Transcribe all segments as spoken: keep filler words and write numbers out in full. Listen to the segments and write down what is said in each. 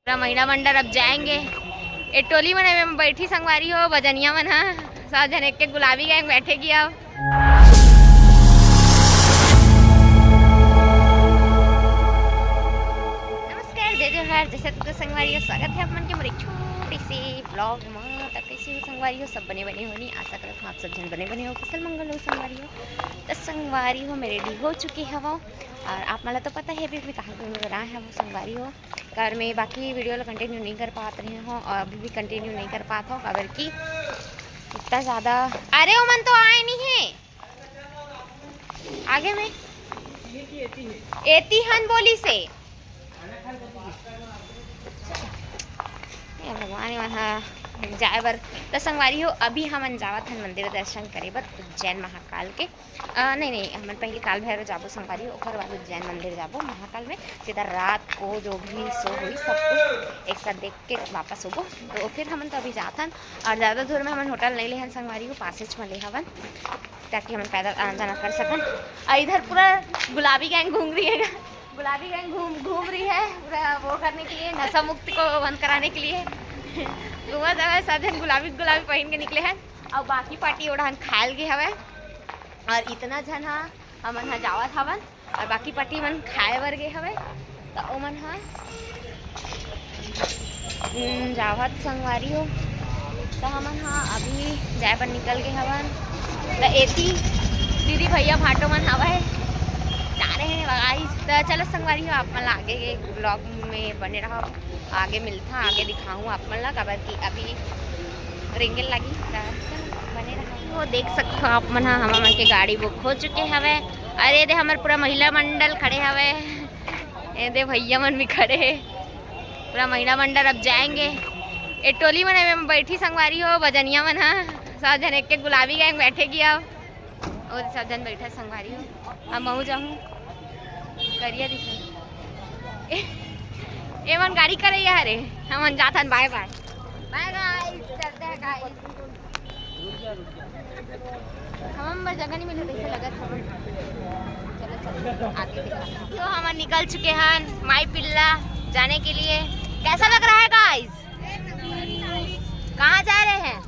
पूरा महिला मंडल अब जाएंगे। ए टोली मन में बैठी संगवारी हो, बजनिया मन हा, सब झन एक, एक गुलाबी गैंग बैठे गिया। नमस्कार, जय जोहार, जय छत्तीसगढ़ संगवारी हो, स्वागत है आप मन के मोर एक छोटे से ब्लॉग में। त कैसे हो संगवारी हो, सब बने बने हो नहीं, आशा करत हूँ आप सब झन बने बने हो, कुशल मंगल हो संगवारी हो। त संगवारी हो, मैं रेडी हो चुके हवं और आप मन ला तो पता है अभी मैं कहाँ घूमे बर आए हवं संगवारी हो। कार में बाकी वीडियो ला कंटिन्यू नहीं कर पात रहे हो और अभी भी कंटिन्यू नहीं कर पात हो, काबर कि इतना ज़्यादा, अरे ओमन तो आए नहीं है आगे में। एती हन बोली से। हे भगवान, ए मन ह जाए बर। त संगवारी हो, अभी हमन जावत हन मंदिर दर्शन करे बर उज्जैन महाकाल के। अ, नहीं, नहीं, हमन पहले काल भैरव जाबो संगवारी, ओकर बाद उज्जैन मंदिर जाबो महाकाल में। सीधा रात को जो भी शो होई, सब कुछ एक साथ देख के वापस होबो। तो फिर हमन तो अभी जात हन और ज़्यादा दूर में हमन होटल नहीं ले हन संगवारी हो, पासेज में ले हवन, ताकि हमन पैदल आना जाना कर सकन। और इधर पूरा गुलाबी गैंग घूम रही है, गुलाबी गैंग घूम घूम रही है पूरा वो करने के लिए, नशा मुक्ति को बंद कराने के लिए। घूमा जावे सब झन गुलाबी गुलाबी पहन के निकले हैं और बाकी पार्टी ओढ़ान खायल गे हवे। और इतना झन हा हमन हा जावत हवन और बाकी पार्टी मन खाए बर गे हवे। त ओमन हा, हम्म, जावत संगवारी हो। त हमन हा अभी जाए बर निकल गे हवन। त एती दीदी भैया भाटो मन हवय, जा रहे हैं गाइस। त चलो संगवारी हो, आप मन ला आगे के ब्लॉग में बने रहो, आगे मिलता, आगे दिखाऊँ आप मन ला, काबर कि अभी रेंगेल लगी। त चलो बने रहो। वो देख सकते हो आप मन हा, हमर मन के गाड़ी बुक हो चुके हवे। अरे दे हमर पूरा महिला मंडल खड़े हवे, ए दे भैया मन भी खड़े हे, पूरा महिला मंडल अब जाएंगे। ए टोली मन में बैठी संगवारी हो, बजनिया मन हा, सब झन एक, एक गुलाबी गैंग बैठे गिया। और सब झन बैठा संगवारी हो, अब महू जाहूँ करिया दिखे। ए मन गाड़ी करैया हरे, हमन जाथन, बाय बाय। बाय गाइस, चलते हैं गाइस। हमन बर जगह नहीं मिले, कैसे लगत हमन। चलो, चलो, आगे दिखा। तो हमन निकल चुके हन माई पिल्ला जाने के लिए। कैसा लग रहा है गाइस? कहाँ जा रहे हैं?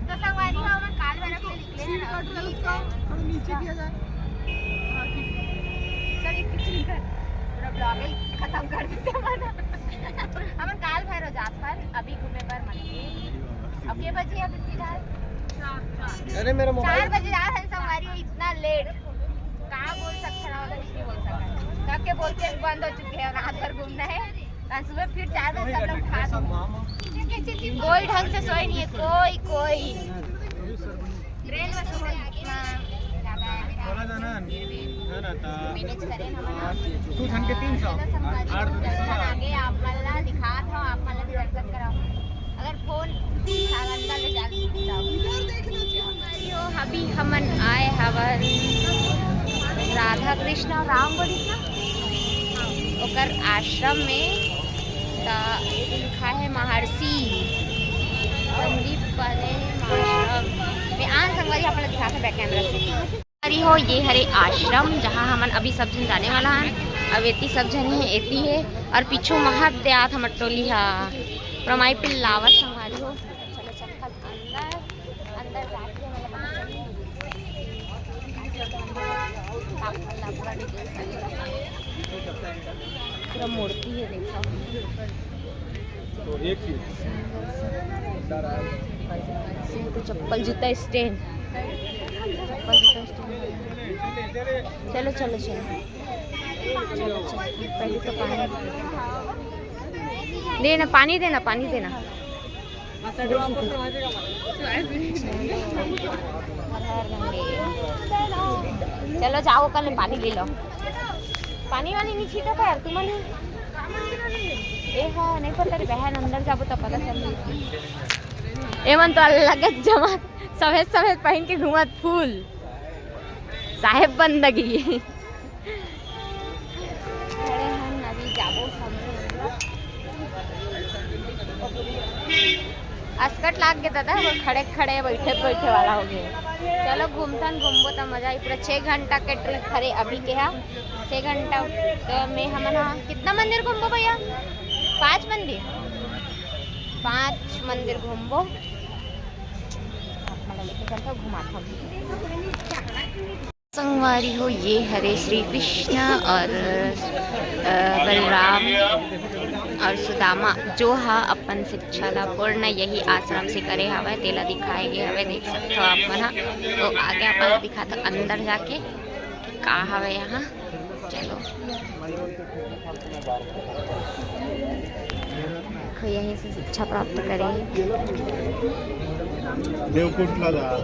तो संगवारी हो, हमन काल भैरव के निकले हैं ना। थोड़ा नीचे किया जाए। हाँ, ठीक है। चल, एक picture कर। पूरा vlog ही खत्म कर देते हैं। हमन काल भैरव जात हन अभी घूमे बर मंदिर। अब के बजे अब फिलहाल? अरे, मेरा मोबाइल। चार बजे जात हन संगवारी हो, इतना लेट। का बोल सकत हन, कुछ नहीं बोल सकत। सबके बोलते बंद हो चुके हैं, रात भर घूमना है। कल सुबह फिर चार बजे सब लोग उठा दूंगा। कोई ढंग से सोए नहीं है, कोई, कोई। ट्रेन में सोए, हाँ, ज्यादा है। थोड़ा सा ना, है ना, था। मैनेज करें हम ना। टू थाउजेंड के तीन सौ। चलो संगवारी, आठ बजे सुबह। आगे आप मन ला दिखात हो, आप मन ला भी दर्शन कराओ। अगर फोन अंदर ले जाके दिखाओ। अभी हमन आए हवन राधा कृष्ण और राम बोलिस ना, ओकर आश्रम में। त ये लिखा है महर्षि संदीपनी आश्रम। मैं आन संगवारी आप मन ला दिखात हंव back camera से। संगवारी हो, ये हरे आश्रम, जहाँ हमन अभी सब झन जाने वाला हन। अब एती सब झन ही एती है और पीछू महत दे आत हमर टोली हा। प्रमाई पिल्लावत संगवारी हो। चलो चप्पल अंदर, अंदर जाके मतलब पूरा मूर्ति है, देखो। तो एक ही। ये तो चप्पल जूता stand, चप्पल जूता stand। चलो, चलो, चलो, चलो, चलो, पहले तो पानी देना, पानी देना, पानी देना। चलो जाओ, कल पानी ले लो। पानी वानी नहीं छीटा कर तुमन। ए हाँ, नहीं पता रे बहन, अंदर जाबो तो पता चल। एमन तो अलग जमा सफेद सफेद पहन के घूमत फूल साहेब बंदगी। खड़े हन, अभी जाबो हम। अस्कट लाग गे दादा, वो खड़े खड़े बैठे बैठे वाला हो गया। चलो घूमथन, घूमबो त मजा आई। पूरा छः घंटा के trip हरे अभी के हा। छह घंटा तो में हमन ह कितना मंदिर घूमबो भैया? पांच मंदिर, पांच मंदिर घूमबो। आप मन ला लेके चलथव, घुमाथव। संगवारी हो, ये हरे श्री कृष्ण और, अ, बलराम और सुदामा, जो हा अपन शिक्षा ला पूर्ण यही आश्रम से करे हवय, तेला दिखाए गे हवय, देख सकथव आप मन ह। तो आगे आप मन ला दिखाथव अंदर जाके कि का हवय यहाँ। चलो, देखो, यहीं से शिक्षा प्राप्त करेंगे। देवकुंडला जा।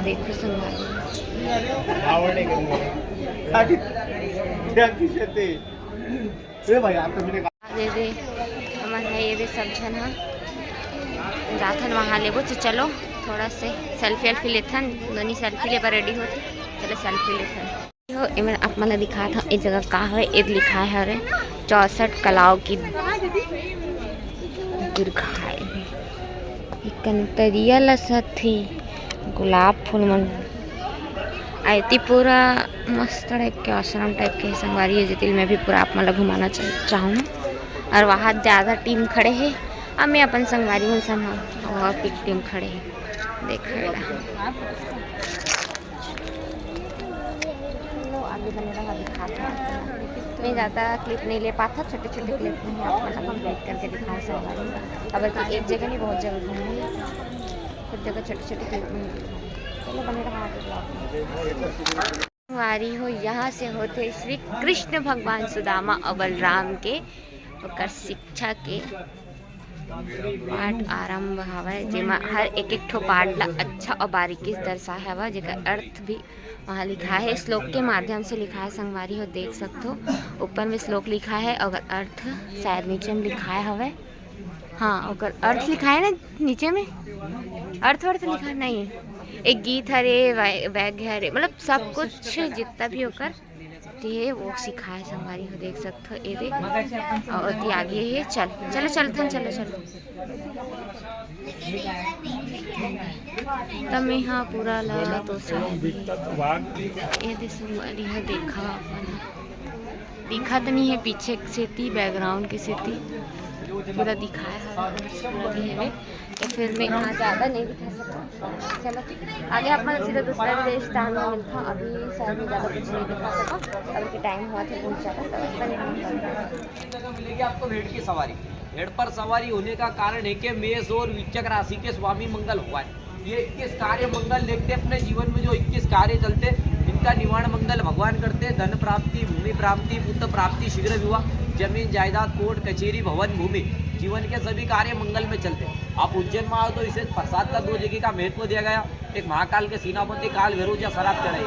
देखो संगवारी। आवडे का? क्या किसे थे? ए भाई, आप तो मैंने दे दे, हमन ह ये दे सब झन ह जाथन वहाँ लेबो। तो चलो, थोड़ा से सेल्फी वेल्फी लेथन, नोनी सेल्फी ले बर रेडी होत हे। चलो सेल्फी लेथन। हो, एमे आप मन ला दिखात हव, ए जगह का हवे, ए लिखाय हवे चौसठ कलाओं की दुर्गाएं। ये कनतरिया ल सथे, गुलाब फूल मन। एती पूरा मस्त टाइप के आश्रम टाइप के संगवारी हे, जेती ल मैं भी पूरा आप मन ला घुमाना चाह-, चाहूँ। और वहाँ ज्यादा टीम खड़े हे, अब मैं अपन संगवारी मन संग हव, वहाँ भी टीम खड़े हे, देख एला। लो, आगे बने रहा, दिखात हव। मैं ज्यादा क्लिप नहीं ले पात हव, छोटे छोटे क्लिप में ही आप मन ला कंप्लीट करके दिखाऊँ संगवारी। अब तो एक जगह नहीं, बहुत जगह घूमे, सब जगह छोटे छोटे क्लिप में ही दिखाऊँ। चलो, बने रहा आगे ब्लॉग में। संगवारी हो, यहाँ से होथे श्री कृष्ण भगवान सुदामा और बलराम के ओकर शिक्षा के पाठ आरंभ हवय, जेमा हर एक एक ठो पाठ ला अच्छा और बारीकी से दर्शाय हवय, जेकर अर्थ भी वहाँ लिखाय हे, श्लोक के माध्यम से लिखाय हे संगवारी हो, देख सकथो। ऊपर में श्लोक लिखाय हे, ओकर अर्थ शायद नीचे में लिखाय हवय। हाँ, ओकर अर्थ लिखाय हे ना नीचे में, अर्थ वर्थ लिखाय नहीं, एक गीत हरे, वा-, वाक्य हरे, मतलब सब कुछ जितना भी ओकर ते हे वो सिखाय हे संगवारी हो, देख सकथो। ए दे, और ओती आगे हे, चल, चलो चलथन, चलो, चलो। त मैं हा पूरा ला तो शायद ए दे संगवारी हो, देखा अपन दिखत नहीं है पीछे के सेती, बैकग्राउंड के सेती पूरा दिखाय हवे, पूरा दिखाय हवे। तो फिर मैं यहाँ ज्यादा नहीं दिखा सकूँ। चलो, आगे आप मन सीधा दूसरा विशेष स्थान में मिलता हूँ। अभी शायद मैं ज्यादा कुछ नहीं दिखा सकूँ, अभी के टाइम हुआ था बहुत ज्यादा, तो बने रहो। मिलेगी आपको भेड़ की सवारी। भेड़ पर सवारी होने का कारण है कि मेष और वृश्चिक राशि के स्वामी मंगल भगवान, ये इक्कीस कार्य मंगल लिखते अपने जीवन में, जो इक्कीस कार्य चलते, इनका निवारण मंगल भगवान करते। धन प्राप्ति, भूमि प्राप्ति, पुत्र प्राप्ति, शीघ्र विवाह, जमीन जायदाद, कोर्ट कचेरी, भवन भूमि, जीवन के सभी कार्य मंगल में चलते। आप उज्जैन में आओ तो इसे प्रसाद का दो जगह का महत्व दिया गया। एक महाकाल के सेनापति काल भैरव जी शराब चढ़ाइए,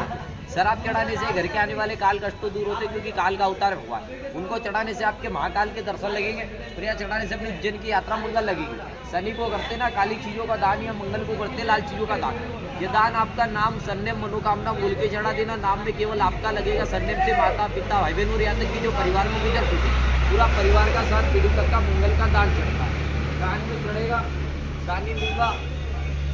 शराब चढ़ाने से घर के आने वाले काल कष्ट दूर होते, क्योंकि काल का अवतार है भगवान। उनको चढ़ाने से आपके महाकाल के दर्शन लगेंगे और यहाँ चढ़ाने से अपनी उज्जैन की यात्रा मंगल लगेगी। शनि को करते ना काली चीजों का दान या मंगल को करते लाल चीजों का दान। ये दान आपका नाम, सरनेम, मनोकामना बोल के चढ़ा देना। नाम में केवल आपका लगेगा, सरनेम से माता, पिता, भाई बहन और यहाँ तक कि जो परिवार में गुजर चुके, पूरा परिवार का साथ पीढ़ी तक का मंगल का दान चढ़ता है। दान में चढ़ेगा दानी मूंगा,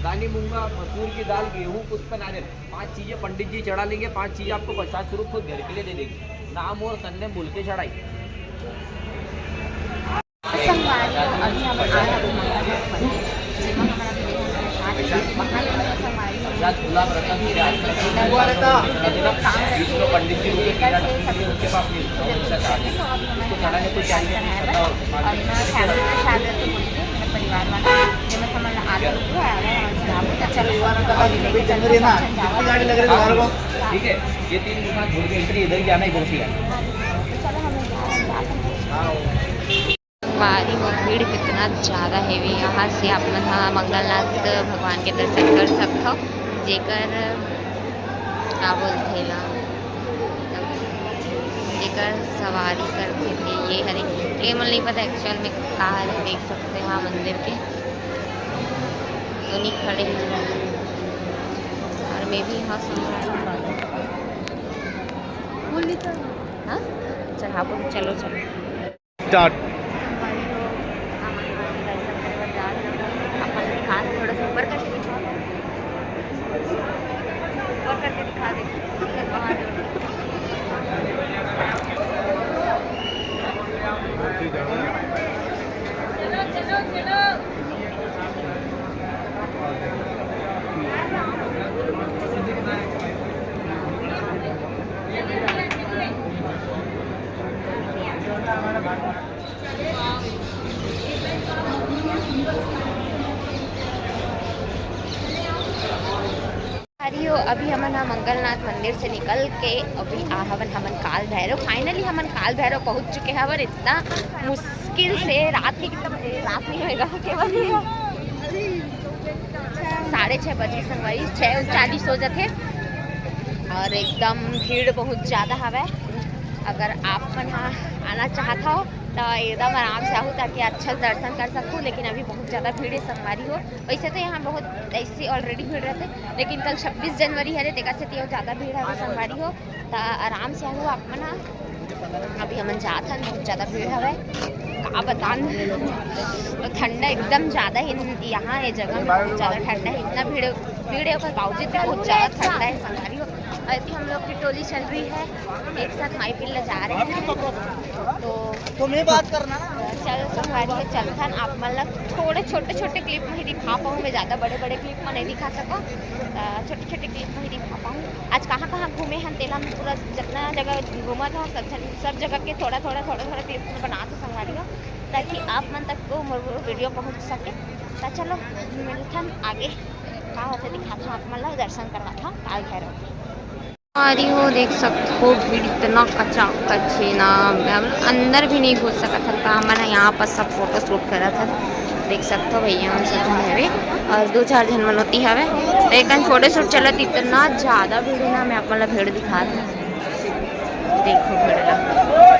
दानी मूंगा, मसूर की दाल, गेहूं, पुष्प, नारियल, पांच चीजें पंडित जी चढ़ा लेंगे। पांच चीजें आपको प्रसाद स्वरूप खुद घर के लिए दे देंगे। नाम और सरनेम बोल के चढ़ाई। संगवारी हो, अभी हम आ रहे हैं मंगल मंदिर, जेमा हमारा भी देखो प्रसाद है। वहाँ पे संगवारी हो, गुलाब रतन तेरे आसपास काम करके लेकर से सभी कुछ तो अभी हमारे यहाँ पे प्रसाद चढ़ाया है। और यहाँ फैमिली के साथ रहते बोल के, मतलब परिवार वाला, जेमा हमारा आगे रुको है, आगे हमारे चढ़ावो, तो चलो, अभी लेके चलते हैं, सब जन जाओ। ठीक है, ये तीन दुकान छोड़ के एंट्री इधर ही जाना, इधर से ही आना। तो चलो, हमें जाते हैं। संगवारी हो, भीड़ कितना ज्यादा हेवी। यहाँ से आप मन ह मंगलनाथ भगवान के दर्शन कर सकथव, जेकर का बोलथे ला, जेकर सवारी करथे ते ये हरे। ये मन नहीं पता एक्चुअल में का हरे, देख सकते हैं वहाँ मंदिर के तो नहीं खड़े हैं। और मैं भी यहाँ संगवारी, हाँ? चढ़ाबो, चलो, चलो। स्टार्ट। अपन दिखा दे, थोड़ा सा ऊपर करके दिखा दे। ऊपर करके दिखा दे। अरे हो, अभी हमन ह मंगलनाथ मंदिर से निकल के अभी आ हवन हमन काल भैरव। फाइनली हमन काल भैरव पहुंच चुके हवन। इतना मुश्किल से रात के, कितना बजे? रात नहीं होएगा, के बजे? साढ़े छः बजे संगवारी, छः चालीस हो जाथे। और एकदम भीड़ बहुत ज़्यादा हवय। अगर आप मन ह आना चाहत हो तो एकदम आराम से आहू, ताकि अच्छा से दर्शन कर सकू। लेकिन अभी बहुत ज़्यादा भीड़ है संगवारी हो। वैसे तो यहाँ बहुत ऐसे ऑलरेडी भीड़ रहते, लेकिन कल छब्बीस जनवरी हरे, तेकर सेती अउ ज़्यादा भीड़ हवे संगवारी हो। त आराम से आहू आप मन ह। अभी हमन जात हन, बहुत ज़्यादा भीड़ हवे, का बतान। ठंडा एकदम ज़्यादा ही यहाँ, ये जगह में बहुत ज़्यादा ठंडा है। इतना भीड़, भीड़ है, ओकर बावजूद भी बहुत ज़्यादा ठंडा है संगवारी हो। और इतनी हम लोग की टोली चल रही है, एक साथ माई पिल्ला जा रहे हैं। तो तुम्हें बात करना ना। चल संगवारी हो, चलथन। आप मन ला थोड़े छोटे छोटे क्लिप में ही दिखा पाऊँ मैं, ज़्यादा बड़े बड़े क्लिप में नहीं दिखा सकूँ। अ, छोटे छोटे क्लिप में ही दिखा पाऊँ। आज कहाँ कहाँ घूमे हन, तेला हम पूरा जितना जगह घूमा था, सब जन-, सब जगह के थोड़ा थोड़ा थोड़ा थोड़ा क्लिप में बना तो संगवारी हो, ताकि आप मन तक वो मोर वीडियो पहुँच सके। तो चलो मिलथन आगे, का होथे दिखाथन आप मन ला, दर्शन करवाथन काल भैरव के। अरे हो, देख सकत हो भीड़ इतना कचाकच हे ना, मैं अंदर भी नहीं घुस सकत हन। तो हमन ह यहाँ पर सब फोटो शूट करत हन, देख सकत हो भैया मन सब झन हवे और दो चार झन मनोती हवे। तो एक फोटो शूट चलत, इतना ज़्यादा भीड़ है ना, मैं आप मन ला भीड़ दिखात हूँ। देखो भीड़ ला,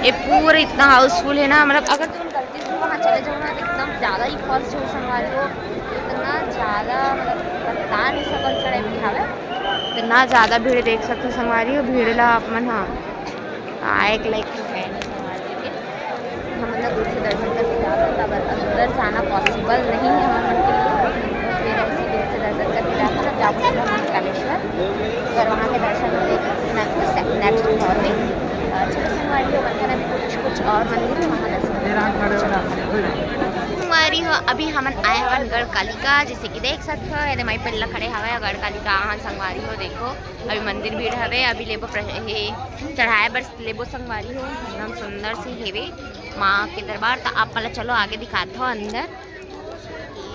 ये पूरा इतना हाउसफुल है ना, मतलब अगर तुम गलती से वहाँ चले जाओ ना, तो एकदम ज़्यादा ही फंस जाओ संगवारी हो। इतना ज़्यादा, मतलब पता नहीं सब कौन सा टाइप की हवे। इतना ज़्यादा भीड़ देख सकते हो संगवारी हो, भीड़ ला आप मन ह आए के लायक तो है नहीं संगवारी हो। हमन ला दूर से दर्शन करके जाथन, काबर अंदर जाना पॉसिबल नहीं है हमन के लिए। तो फिर ऐसे दूर से दर्शन करके जाथन, अब जाबो सीधा महाकालेश्वर, अगर वहाँ के दर्शन हो जाए तो next, next और में। अ, चलो संगवारी हो, वहाँ ना भी कुछ, कुछ और मंदिर है, वहाँ दर्शन करके संगवारी हो, अभी हमन आए हवन गढ़ कालिका, जैसे कि देख सकते हो, ये माई पिल्ला खड़े हवे गढ़ कालिका। हाँ संगवारी हो, देखो अभी मंदिर भीड़ हवे, अभी लेबो प्र-, हे चढ़ाए बर लेबो संगवारी हो, एकदम सुंदर से हेवे माँ के दरबार। त आप मन ला चलो आगे दिखात हो अंदर, कि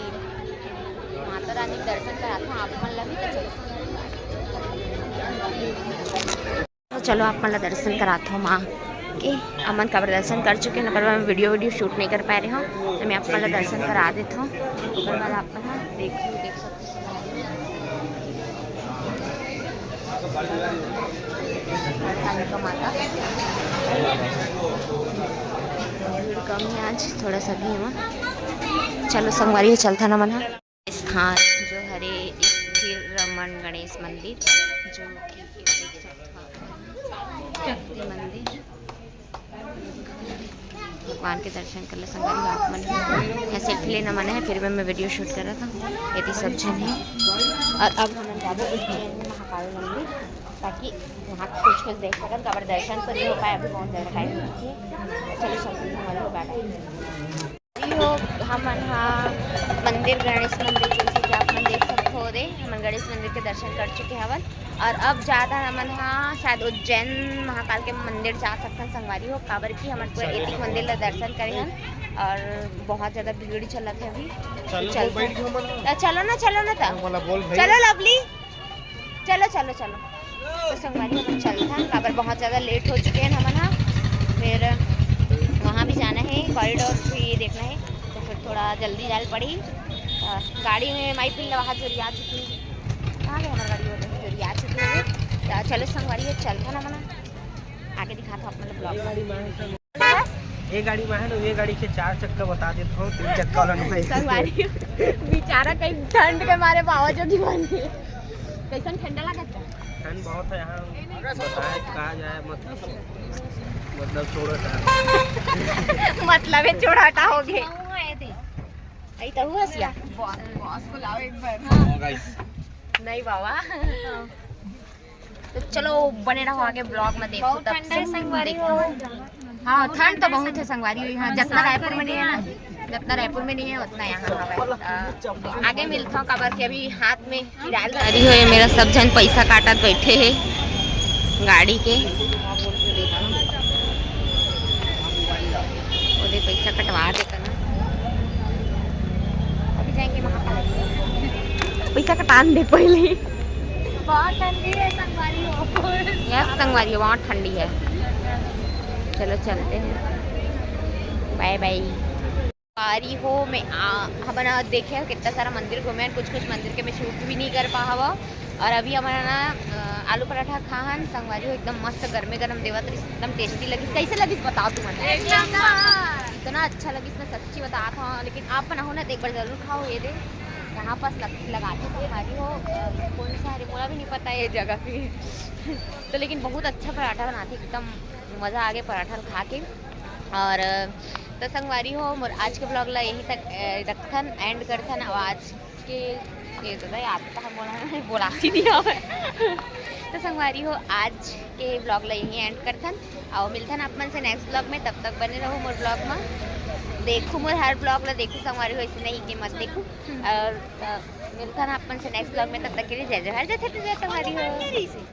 माता रानी के दर्शन करात हो आप मन ला भी। त चलो, तो चलो आप मन ला दर्शन करात हो माँ के। हमन काबर दर्शन कर चुके हैं, पर मैं वीडियो वीडियो शूट नहीं कर पाए रहे हो, तो मैं आप मन ला दर्शन करा देत हूँ। ओकर बाद आप मन ह देख, देख सकते हो। कालिका माता। भीड़ कम है आज, थोड़ा सा भी है। चलो संगवारी हो, चलथन हमन ह। स्थान जो हरे स्थिर रमन गणेश मंदिर, जो कि देख सकते हो आप शक्ति मंदिर। भगवान के दर्शन कर लो संगवारी हो आप मन। यहाँ सेल्फी लेना मना है, फिर भी मैं वीडियो शूट कर रहा था, यदि सब झन है। और अब हमन जाबो उज्जैन महाकाल मंदिर, ताकि वहाँ कुछ कुछ देख सकन, काबर दर्शन तो नहीं हो पाए अभी, बहुत ज़्यादा टाइम है। चलो सब कुछ हमारे हो, बाय बाय। अभी हो हमन हा मंदिर, गणेश मंदिर, जैसे कि आप मन देख सकते हो रे, हमन गणेश मंदिर के दर्शन कर चुके हवन। और अब जात हन हमन हा शायद उज्जैन महाकाल के मंदिर जा सकथन संगवारी हो, काबर कि हमन पूरा एतिक मंदिर ला दर्शन करे हन और बहुत ज़्यादा भीड़ चलत है अभी। चलो, चलथन। बैठ के हमन। त चलो ना, चलो ना त। हमन ला बोल भाई। चलो लवली, चलो, चलो, चलो। तो संगवारी हमन चलथन, काबर बहुत ज़्यादा लेट हो चुके हैं हमन हा। फिर वहाँ भी जाना है, कॉरिडोर भी देखना है, तो फिर थोड़ा जल्दी जाए पड़ी। अ, गाड़ी में माई पिल्ला वहाँ जोरिया चुकी है। कहाँ गए हमारी गाड़ी? वो जोरिया चुकी है। तो चलो संगवारी हो, चलथन हमन हा। आगे दिखात हो आप मन ला ब्लॉग। ये गाड़ी में है ना, ये गाड़ी के चार चक्का बता देता हूँ, तीन चक्का वाला नहीं। संगवारी बेचारा कहीं ठंड के मारे बाबा जो दीवानी। कैसन ठंडा लागत है? ठंड बहुत है यहाँ, बताए कहा जाए मत। मतलब छोड़ो यार। मतलब हे छोड़ाटा हो गे। आई तो हुआ सिया। बॉस, बॉस को लाओ एक बार। हाँ, गाइस। नहीं बाबा। तो चलो बने रहो आगे ब्लॉग में, देखो बहुत तब ठंडा है सब संगवारी देखो। हो। हाँ, ठंड तो बहुत है संगवारी हो यहाँ, जितना रायपुर में नहीं है ना, जितना रायपुर में नहीं है उतना यहाँ हवा है। अ, आगे मिलता हूँ, काबर के अभी हाथ में फिलहाल अरे हो, ये मेरा सब झन पैसा काटत बैठे हे गाड़ी के। ओदे पैसा कटवा दे कना। अभी जाएंगे महाकाल। पैसा कटान दे पहले। बहुत ठंडी है संगवारी हो। यस संगवारी हो, बहुत ठंडी है। चलो चलते हैं, बाय बाय। संगवारी हो, मैं आ, हमन ह देखे हो कितना सारा मंदिर घूमे हन, कुछ कुछ मंदिर के मैं शूट भी नहीं कर पाहव। और अभी हमन ह ना अ, आलू पराठा खाहन संगवारी हो, एकदम मस्त गरमे गरम देवत रहिस, एकदम टेस्टी लगिस। कैसे लगिस बताओ तुमन? एक नंबर। इतना अच्छा लगिस, मैं सच्ची बतात हूँ। लेकिन आप मन हो ना तो एक बार जरूर खाओ ये दे। यहाँ पास लग, लगाते संगवारी हो अ, कौन सा है, मोला भी नहीं पता ये जगह की। तो लेकिन बहुत अच्छा पराठा बनाते, एकदम मज़ा आ गया पराठा खा के। और अ, तो संगवारी हो, मोर आज के ब्लॉग ला यहीं तक अ, रखथन, एंड करथन। और आज के ये तो भाई आप तो हम बोला बोला ही नहीं आवे। तो संगवारी हो, आज के ब्लॉग ला यहीं एंड करथन। और मिलथन आप मन से नेक्स्ट ब्लॉग में, तब तक बने रहो मोर ब्लॉग में। देखो मोर हर ब्लॉग ला देखो संगवारी हो, ऐसे नहीं कि मत देखो। और अ, मिलथन आप मन से नेक्स्ट ब्लॉग में, तब तक के लिए जय जोहार, जय छत्तीसगढ़ संगवारी हो।